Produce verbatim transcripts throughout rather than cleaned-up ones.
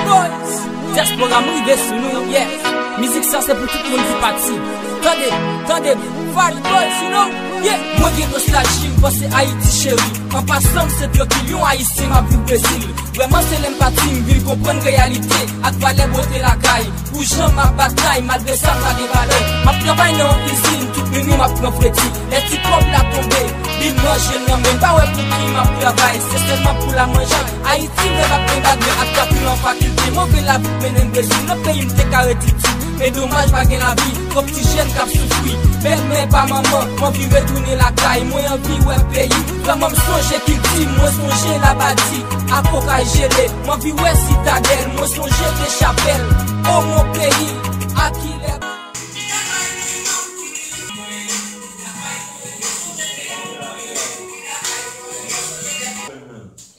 Boys, dyaspora m rive sou nou, yeah. Mizik sa se pou tout moun ki pati. Tande, tande, Fat Boys, you know, yeah. Mwen gen nostalji, m panse Ayiti cheri. An pasan, m se Dyo ki yon Ayisyen, m ap viv Brezil. Vrèman, se lè m pati, m vin konprann reyalite ak valè bote lakay. Pou jan m ap batay, malgre sa m pa gen valè. M ap travay nan yon izin, tout minui m ap pran fredi. Lè ti kòb la tonbe, li manje l nan men m. Pa wè pou ki m ap travay, se sèlman pou la manje. Ayiti, m rèv ap gen bag, men ak kapil an fakil. Te move lavi k mennen m Brezil, nan peyi m te ka ret itil. Men domaj pa gen lavi, twòp ti jèn k ap soufri. Bèlmè pa manman, m anvi retounen lakay. Mwen anvi wè peyi m. Vrèman m sonje kilti m, mwen sonje Labadi ak Okay jele. M anvi wè Sitadèl, mwen sonje Dechapèl. O mon peyi, a kilè.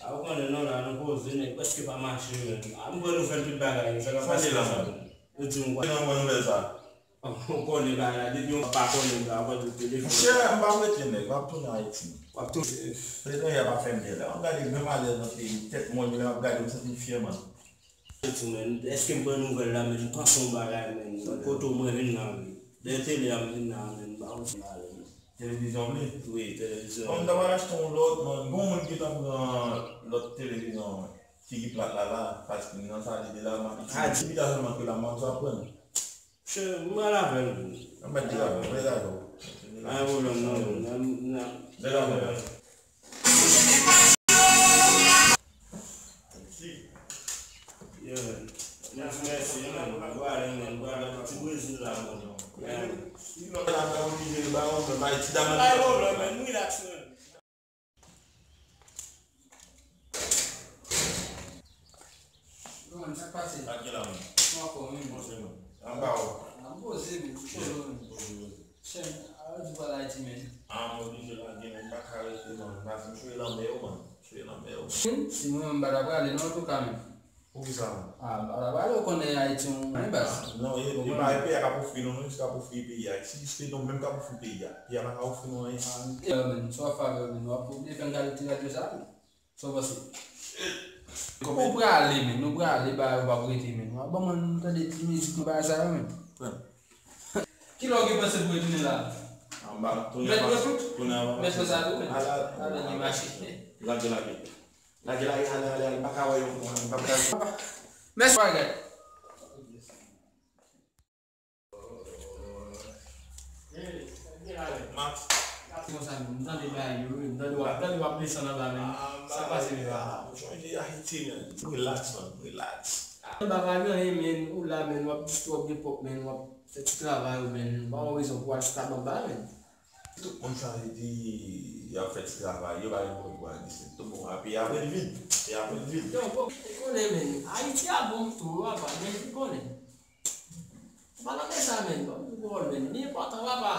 A, ou konnen non, la, nou poze, nèg prèske pa mache, menm. A, m pran nouvèl tout bagay, sa k ap pase la, menm. Yo di m, ou konnen bagay la, depi yon pa konnen, m pa konn telefòn. Monchè, m pa rete, nèg, m ap tounen Ayiti. W ap tounen. Peyi a pa fè m byen la. M gade menm alèz nan peyi, tèt mwen, lè m ap gade, m santi m fyè, man. Èske m pran nouvèl la, men m panse yon bagay, men kote w mwen vin la, wi. Dèyè tele a m vin la, men m pa konn bagay, men. Televizyon w vle? Wi, televizyon. Bon, m ta pral achte yon lòt, men gon moun ki ta pran lòt televizyon ki, ki plat la, la, paske nan sa li de la, m ap itilize. Li ta sèlman ke la, m ap aprann. Monchè, m pral avè l, wi. An mèt di avè l, mèt avè l. Pa gen pwoblèm, non, non, non. Mèt avè l. Yeah. Mèsi, mèsi, man. Bwale, man. Bwale. Ti Brezil la, man. Yeah. Li lòt la, ta oblije ba ou, men bay ti dam nan. Bay ou, man. Relax, man. Yo, man, sa k pase? Ak ki la, man? Mwen anfòm, wi, man. Poze, man. Anba ou. An poze, men. Poze, poze. Chèn, a, ou di w al Ayiti, men. A, mwen oblije lage, men m pa ka rete, man. Paske m chwe lanmè yo, man. Chwe lanmè yo. Si mwen menm m pa ta prale, non, antouka, men. Poukisa, man? A, m pa ta prale, ou konnen Ayiti, yon, yon baz. Non, e, e pa peyi a k ap ofri nou, non, se k ap ofri peyi a. Si se nou menm k ap ofri peyi a, peyi a pa ka ofri nou anyen. A, men, sa w ap fè avè w, men, w ap oblije fè m gade ti radyo sa, men. Sa w panse? Ou prale, men, ou prale, ba yo p ap rete, men. W ap ban mwen tande ti mizik, nou bagay sa yo, men. Ki lè w gen panse pou retounen la? Mèt mwen tou. Mèt mwen sa tou, men. Ala gen mache. Lage, lage. Lage, lage, ale, ale, ale. M pa ka wè yo, m pa ka. Mèsi, bagay. Max. Konsa, m tande bagay yo, m tande w ap, tande w ap desann anba, men. Sa pase, men, papa? M chanje Ayiti, men. Relax, man. Relax. Anba pa gen anyen, men. Ou la, men. W ap distwòb de pòp, men. W ap fè ti travay ou, men. Pa yon rezon pou al stab anba, men. Tout moun sa yo di y ap fè ti travay, yo pa gen pwoblèm pou al di se tout bon, a peyi a vin vid, peyi a vin vid. Yo, bon, ou konnen, men, Ayiti a bon tou, wi, papa, men ou konnen. Ou pa nan sa, men, pa pou wòl, men, li enpòtan, papa.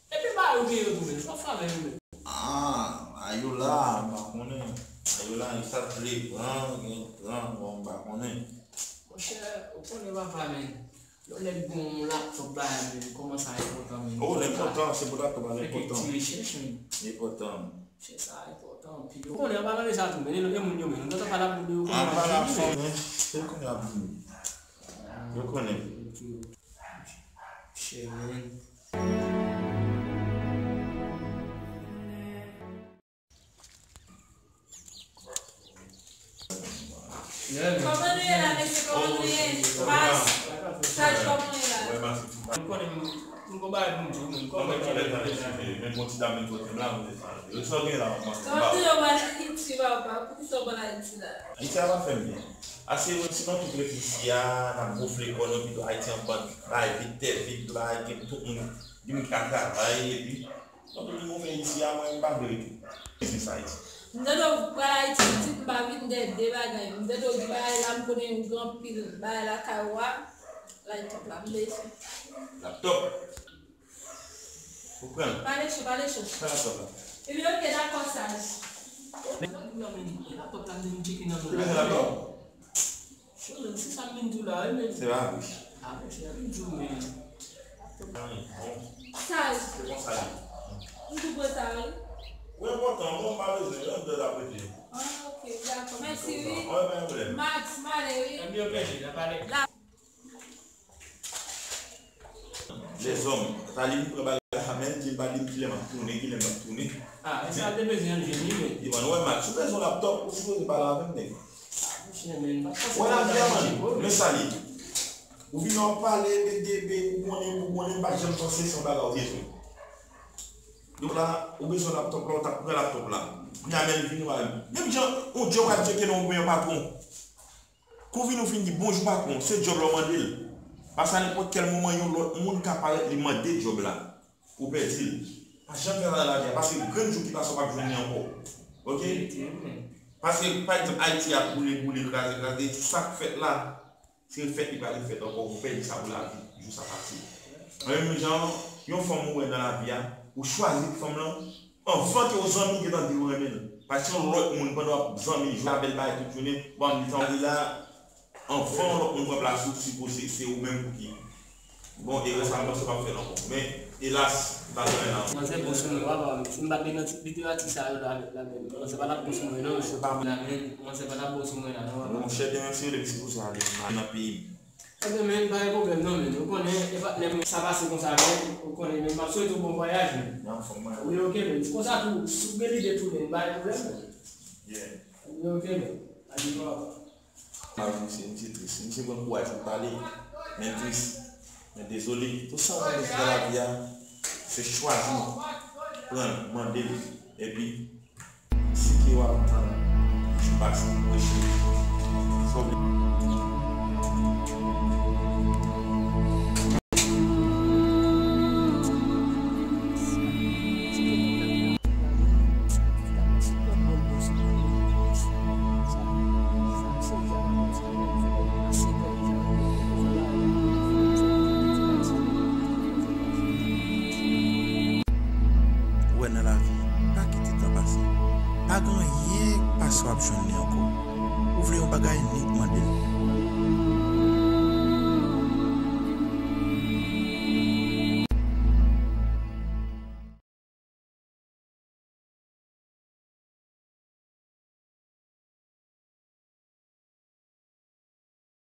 Epi ba yo gen yo tou, men, sa w fè avè yo, men. Ah, Ayola, m pa konnen. Ayola, sa vle pran, gen pran, bon, m pa konnen. Monchè, ou konnen, papa, men. Yon nèg gen yon laptop bagay, men, kòman sa enpòtan, men? Oh, l enpòtan, se pou laptop la, l enpòtan. Fè kèk ti rechèch, men. L enpòtan. Chè sa enpòtan anpil. Ou konnen, an palan de sa tou, men, e moun yo, men, nou gentan pale ap di yo konnen ap di, men. Yo konnen ap di. Yo konnen. Chè, men. Kòman nou ye la, mesye? Kòman nou ye? Mas, Saj, kòman nou ye la? M konnen m, m gon bagay pou m di w, men kòman w ye? Men bon ti dam, men kote m la, men sa. Yo sa gen la, m panse. Kòman nou ye, w al Ayiti, papa? Poukisa w pa al Ayiti la? Ayiti a pa fè m byen. Ase, menm si nou tout ret isi a, n ap gonfle kò nou, pito Ayiti an bann bagay vit, tè vit, bagay ke tout moun, gen moun ki ka travay, epi Donk, nou vin isi a, mwen, m pa vle rete. Biznis Ayiti. M tande w pral Ayiti, pitit, m pa vin de, de bagay. M tande w di bagay la, m konnen yon gran pil bagay lakay ou a. Laptop la, m bezwen. Laptop? Ou pran l? Pale cho, pale cho. Pran laptop la. Ebyen, oke, dakò, Saj. Laptop la, m tcheke nan men w la. Ou bezwen laptop? Cho, men, se sa m vin di w la, wi, men. Se pa vre. Ah, men, se sa m vin di w, men. Saj. Se konsa l ye. M tou pran sa, wi. Ou enpòtan, bon, m pa bezwen, lè m dòt ap rete. Ah, ok, dakò. Mèsi, wi. Wi, pa gen pwoblèm. Max, m ale, wi. Ann yo pèdi, n ap pale. Lèzòm, sa li vin pran bagay la, men di m pa di m kilè m ap tounen, kilè m p ap tounen. Ah, e sa te bezwen ann jwenn li, men. Di, man, wè, Max, ou bezwen laptòp, ou sipoze pale avè m, nèg. Monchè, men, pa Wè, lavi a, man, men sa li. Ou vin ap pale de, de, de, ou konnen, ou konnen, m pa janm panse se yon bagay ou te jwe. Donk la, ou bezwen laptòp la, ou t ap pran laptòp la. Kounye a, men l vin wè. Menm jan, yon djòb ap tcheke nan yon patwon. Kou vini ou fin di, "Bonjou, patwon," se djòb la ou mande l. Paske a nenpòt kèl moman, yon lòt moun ka parèt, li mande djòb la. Ou pèdi l. Pa janm fè sa nan lavi a, paske grenn jou ki pase, ou p ap jwenn li ankò. Ok? Paske, pa egzanp, Ayiti ap boule, boule, kraze, kraze, sa k fèt la, se refèt li pral refèt ankò, ou pèdi sa pou lavi, jou sa pase. Menm jan, yon fanm ou wè nan lavi a, ou chwazi fanm lan, anvan ke yon zanmi gentan di l ou renmen l. Paske yon lòt moun, pandan w ap zanmi, jwe avè l, bay tout jounen, bon, li tan li la, anvan yon lòt moun pran plas ou, sipoze se ou menm pou ki. Bon, erè sa, m panse w p ap fè l ankò. Men, elas, m pa konnen la. Manzè bon sou mwen, papa, si m pa t gen ti literati sa yo la, la menm. Manzè pa t ap bon sou mwen, non. Se pa mwen la, men. Manzè pa t ap bon sou mwen la, non, papa. Monchè, demen se yo depi sipoze ale nan peyi m. Ebyen, men, pa gen pwoblèm, non, men. Ou konnen, e pa, lè mwen sa pase konsa, men, ou konnen, men, m ap swete w bon vwayaj, men. Nan fòm mwen. Wi, ok, men. Se konsa tou, si w gen lide tounen, pa gen pwoblèm, men. Yeah. Wi, ok, men. Adieu, papa. Lavi misye, misye tris. Misye pran kouraj pou l pale, men l tris. Men dezole. Tout sa w konn nan lavi a, se chwazi pran l, mande l. Epi, si ke w ap tann jou pase, mwen cheri. Sa w vle. Ou wè nan lavi, pa kite tan pase. Pa gen anyen k pase w ap jwenn li ankò. Ou vle yon bagay, nik mande l.